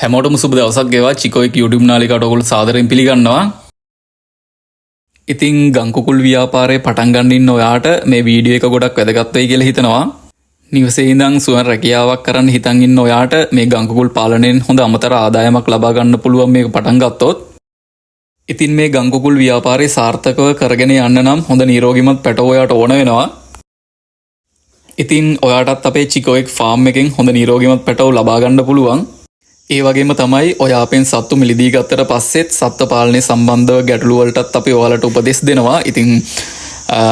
හැමෝටම සුබ දවසක් වේවා. චිකෝයික් YouTube නාලිකාවට ඔයගොල්ලෝ සාදරයෙන් පිළිගන්නවා. ඉතින් ගංකුකුල් ව්‍යාපාරේ පටන් ගන්න ඉන්න ඔයාට මේ වීඩියෝ එක ගොඩක් වැදගත් වෙයි කියලා හිතනවා. නිවසේ ඉඳන් සුවන් රැකියාවක් කරන්න හිතන් ඉන්න ඔයාට මේ ගංකුකුල් පාලනයෙන් හොඳ අමතර ආදායමක් ලබා ගන්න පුළුවන් මේක පටන් ගත්තොත්. ඉතින් මේ ගංකුකුල් ව්‍යාපාරේ සාර්ථකව කරගෙන යන්න නම් හොඳ නිරෝගිමත් පැටවෝ ඔයාට ඕන වෙනවා. ඉතින් ඔයාටත් අපේ චිකෝඑග් ෆාම් එකෙන් හොඳ නිරෝගිමත් පැටවෝ ලබා ගන්න පුළුවන්. ඒ වගේම තමයි ඔයා අපෙන් සත්තු මිලදී ගත්තට පස්සෙත් සත්ව පාලනය සම්බන්ධව ගැටලු වලටත් අපි ඔයාලට උපදෙස් දෙනවා. ඉතින්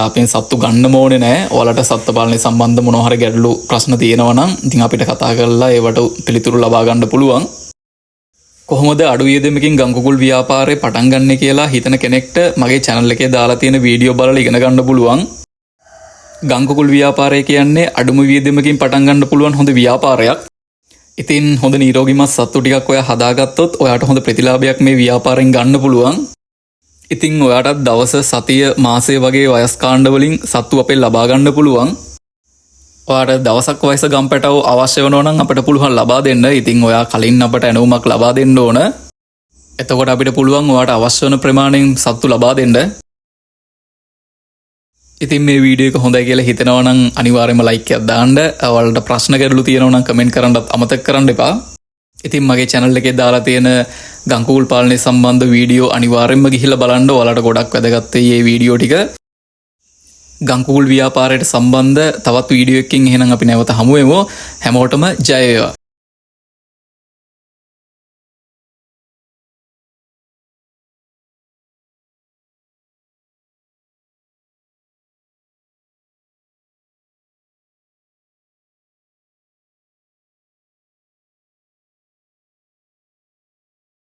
අපෙන් සත්තු ගන්නම ඕනේ නෑ. ඔයාලට සත්ව පාලනය සම්බන්ධ මොනවා හරි ගැටලු ප්‍රශ්න තියෙනවා නම් ඉතින් අපිට කතා කරලා ඒවට පිළිතුරු ලබා ගන්න පුළුවන්. කොහොමද අඩු වියදමකින් ගංකුකුල් ව්‍යාපාරේ පටන් ගන්න කියලා හිතන කෙනෙක්ට මගේ channel එකේ දාලා තියෙන වීඩියෝ බලලා ඉගෙන ගන්න පුළුවන්. ගංකුකුල් ව්‍යාපාරය කියන්නේ අඩුම වියදමකින් පටන් ගන්න පුළුවන් හොඳ ව්‍යාපාරයක්. ඉතින් හොඳ නිරෝගිමත් සත්තු ටිකක් ඔයා හදාගත්තොත් ඔයාට හොඳ ප්‍රතිලාභයක් මේ ව්‍යාපාරෙන් ගන්න පුළුවන්. ඉතින් ඔයාටත් දවස, සතිය, මාසය වගේ වයස් කාණ්ඩ වලින් සත්තු අපෙන් ලබා ගන්න පුළුවන්. ඔයාට දවසක් වයස ගම් පැටව් අවශ්‍ය වෙනවා නම් අපිට පුළුවන් ලබා දෙන්න. ඉතින් ඔයා කලින් අපට ඇණවුමක් ලබා දෙන්න ඕන. එතකොට අපිට පුළුවන් ඔයාට අවශ්‍ය වන ප්‍රමාණයෙන් සත්තු ලබා දෙන්න. ඉතින් මේ වීඩියෝ එක හොඳයි කියලා හිතෙනවා නම් අනිවාර්යයෙන්ම ලයික් එකක් දාන්න. ඔයාලට ප්‍රශ්න ගැටලු තියෙනවා නම් කමෙන්ට් කරන්නත් අමතක කරන්න එපා. ඉතින් මගේ channel එකේ දාලා තියෙන ගංකුකුල් පාලනය සම්බන්ධ වීඩියෝ අනිවාර්යයෙන්ම ගිහිල්ලා බලන්න. ඔයාලට ගොඩක් වැදගත් වෙයි මේ වීඩියෝ ටික. ගංකුකුල් ව්‍යාපාරයට සම්බන්ධ තවත් වීඩියෝ එකකින් එහෙනම් අපි නැවත හමු වෙමු. හැමෝටම ජය වේවා.